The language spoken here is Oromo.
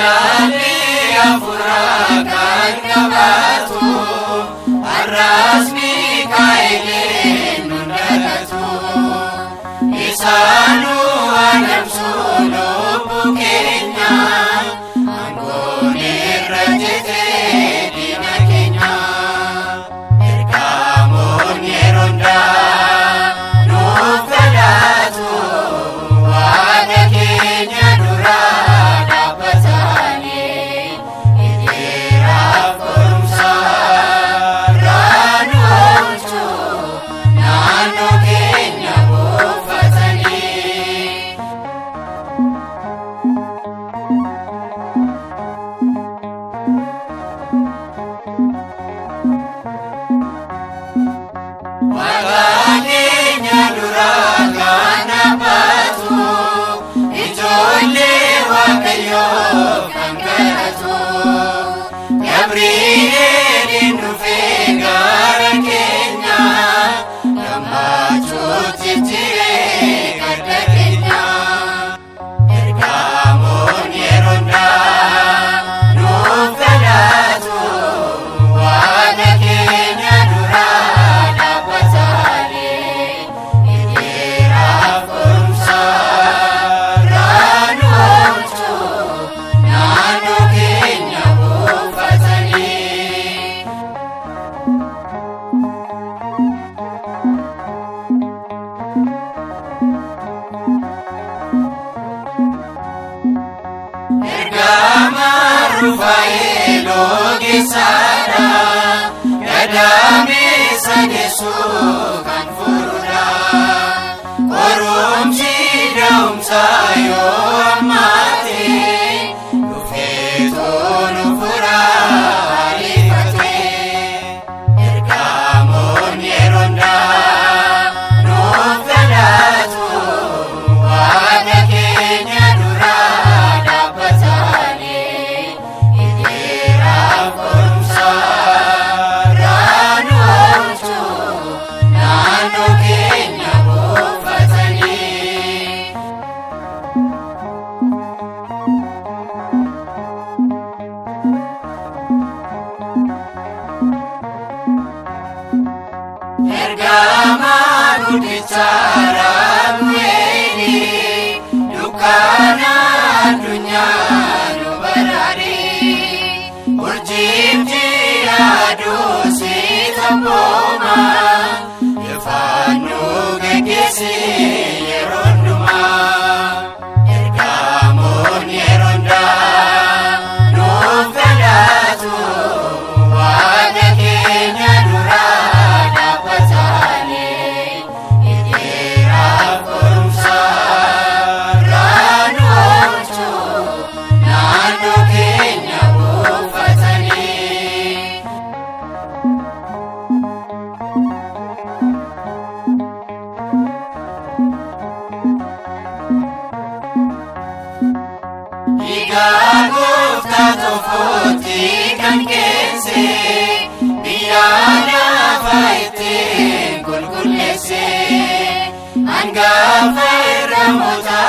Jaalalli hafuuraa kan qabaatu har'as Mikaa'eliin nun dagatu. Isaanuu adamsu lubbuu keenya aangoon irra jetee diina keenya. Ergamoonni yeroo hundaa nuuf kadhatu waaqa keenya dura dhaabbatanii hiriiraaf qorumsa irraa nu oolchu naannoo keenya buufatanii. Waaqa keenya dura kan dhaabbatu ijoollee Waaqayyoo kan kadhatu Gabri'eeliin dhufee gara keenya gammachuutti jiree gadda keenya. Ergamoonni yeroo hundaa nuuf kadhatu waaqa keenya dura dhaabbatanii hiriiraaf qorumsa irraa nu oolchu naannoo keenya buufatanii. Ergama Rufaa'el ogeessaadha gadameessa deessu kan furudha. Qorumsi da'umsa yoo hammaate dhufeetu nu fura ariifate. Ergamoonni yeroo hundaa nuuf kadhatu waaqa keenya dura dhaabbatanii hiriiraaf qorumsa irraa nu oolchu naannoo keenya buufatanii. Ergama guddicha Raagu'eeli dukkana addunyaa nu baraari. Urjiif ji'a aduu si tabbooma ifaan nu geggeessi yeroo hundumaa. Ergamoonni yeroo hundaa nuuf kadhatu waaqa keenya dura dhaabbatanii hiriiraaf qorumsa irraa nu oolchu naannoo keenya buufatanii. Dhiigaa gooftaa tofootti kan keesse biyya lafa ittiin qulqulleesse hangafa ergamoota